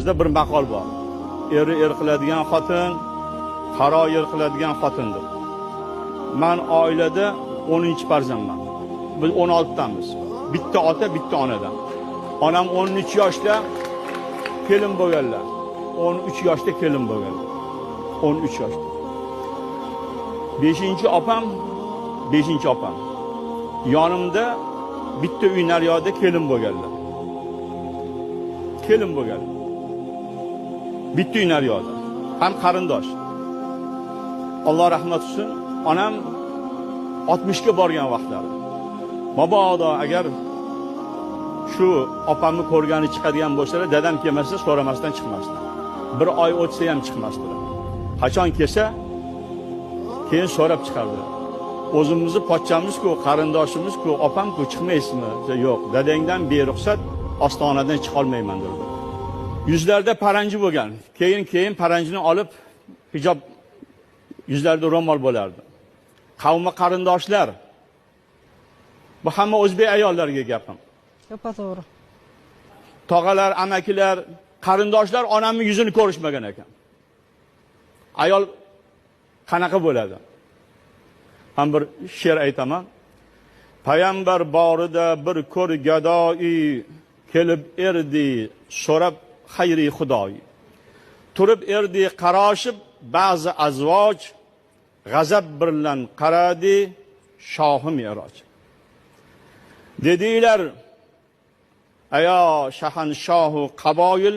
Bizda bir maqol bor. Eri er qiladigan xotin, qaro yer qiladigan xotindir. Man oilada 10-farzandman. Biz 16 tamiz. Bitta ota, bitta onadan. Onam 13 yoshda kelin bo'lganlar. 13 yoshda kelin bo'lganlar. 13 yoshda. 5-opam, 5-opam. Yonimda bitta uy naryoqda kelin bo'lganlar. Kelin bo'lganlar. Bitta uy naryoqda. Ham qarindosh. Alloh rahmat qilsin, onam 60 ga borgan vaqtlari. Mabodo agar shu opamni ko'rgani chiqadigan bo'lsalar, dadam kelmasa so'ramasdan chiqmasdi. Bir oy o'tsa ham chiqmasdilar. Qachon kelsa, keyin so'rab chiqardilar. O'zimizni pochchamiz-ku, qarindoshimiz-ku, opam-ku, chiqmaysizmi? Desa, yo'q, dadangdan beruxsat ostonadan chiqa olmayman dedi. Yuzlarida paranji bo'lgan. Keyin paranjini olib hijob, yuzlarida ro'mol bo'lardi. Qavmi qarindoshlar. Bu hamma o'zbek ayollariga gapim. To'ppa to'g'ri. Tog'alar, amakilar, qarindoshlar onamning yuzini ko'rishmagan ekan. Ayol qanaqa bo'ladi? Men bir she'r aytaman. Payg'ambar borida bir ko'r gadoi kelib erdi, so'rab xayri xudoy. Turib erdi qaroshib ba'zi azvoj, g'azab birlan qaradi shohi meroj. Dedilar: "Ayo shahanshohu qaboil,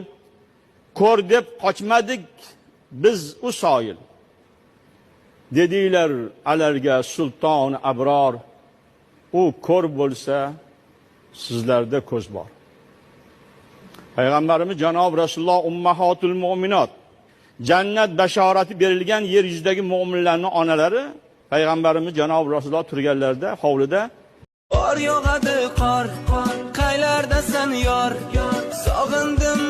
ko'r deb qochmadik biz u soyil." Dedilar alarga sulton abror, u ko'r bo'lsa, sizlarda ko'z bor. Payg'ambarimiz janob Rasululloh ummahotul mu'minot, jannat bashorati berilgan yer yuzidagi mo'minlarning onalari payg'ambarimiz janob Rasululloh turganlarida hovlida Qor yog'adi, qor, qaylardasan, yor? Sog'indim.